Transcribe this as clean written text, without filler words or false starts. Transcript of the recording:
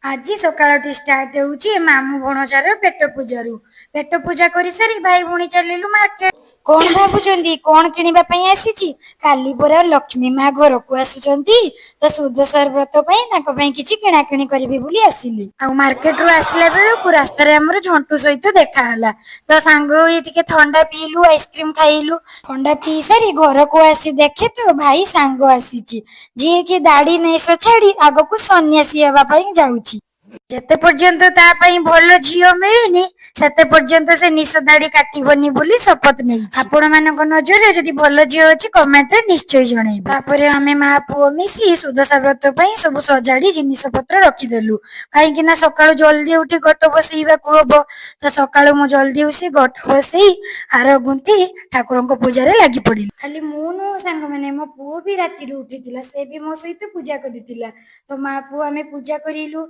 ଆଜି ସକାଳଟି ଷ୍ଟାର୍ଟ ହେଉଛି ମାମୁଁ ଭଣଜାର ପେଟ ପୂଜାରୁ। ପେଟ ପୂଜା କରିସାରି ଭାଇ ଭଉଣୀ ଚାଲିଲୁ ମାର୍କେଟ। କଣ ଭାବୁଛନ୍ତି, କଣ କିଣିବା ପାଇଁ ଆସିଛି? କାଲି ପରା ଲକ୍ଷ୍ମୀ ମା ଘରକୁ ଆସୁଛନ୍ତି, ତ ସୁଦଶାର ବ୍ରତ ପାଇଁ ତାଙ୍କ ପାଇଁ କିଛି କିଣାକିଣି କରିବି ବୋଲି ଆସିଲି। ଆଉ ମାର୍କେଟରୁ ଆସିଲା ବେଳକୁ ରାସ୍ତାରେ ଆମର ଝଣ୍ଟୁ ସହିତ ଦେଖା ହେଲା, ତ ସାଙ୍ଗ ହୋଇ ଟିକେ ଥଣ୍ଡା ପିଇଲୁ, ଆଇସ୍କ୍ରିମ ଖାଇଲୁ। ଥଣ୍ଡା ପିଇ ସାରି ଘରକୁ ଆସି ଦେଖେ ତ ଭାଇ ସାଙ୍ଗ ଆସିଛି, ଯିଏକି ଦାଢି ନିଶ ଛାଡି ଆଗକୁ ସନ୍ନ୍ୟାସୀ ହେବା ପାଇଁ ଯାଉଛି। ଯେତେ ପର୍ଯ୍ୟନ୍ତ ତା ପାଇଁ ଭଲ ଝିଅ ମିଳିନି, ସେତେ ପର୍ଯ୍ୟନ୍ତ ସେ ନିଶ ଦାଢି କାଟିବନି ବୋଲି ଶପଥ ନେଇଛି। ଆପଣ ମାନଙ୍କ ନଜରରେ ଯଦି ଭଲ ଝିଅ ଅଛି, କମେଣ୍ଟରେ ନିଶ୍ଚୟ ଜଣେଇବେ। ତାପରେ ଆମେ ମା ପୁଅ ମିଶି ସୁଦଶା ବ୍ରତ ପାଇଁ ସବୁ ସଜାଡି ଜିନିଷ ପତ୍ର ରଖିଦେଲୁ, କାହିଁକି ନା ସକାଳୁ ଜଲଦି ଉଠି ଘଟ ବସେଇବାକୁ ହବ। ତ ସକାଳୁ ମୁଁ ଜଲଦି ଉଠି ଘଟ ବସେଇ, ହାର ଗୁନ୍ଥି ଠାକୁରଙ୍କ ପୂଜାରେ ଲାଗି ପଡିଲି। ଖାଲି ମୁଁ ନୁହଁ ସାଙ୍ଗମାନେ, ମୋ ପୁଅ ବି ରାତିରୁ ଉଠିଥିଲା, ସେ ବି ମୋ ସହିତ ପୂଜା କରିଥିଲା। ତ ମା ପୁଅ ଆମେ ପୂଜା କରିଲୁ।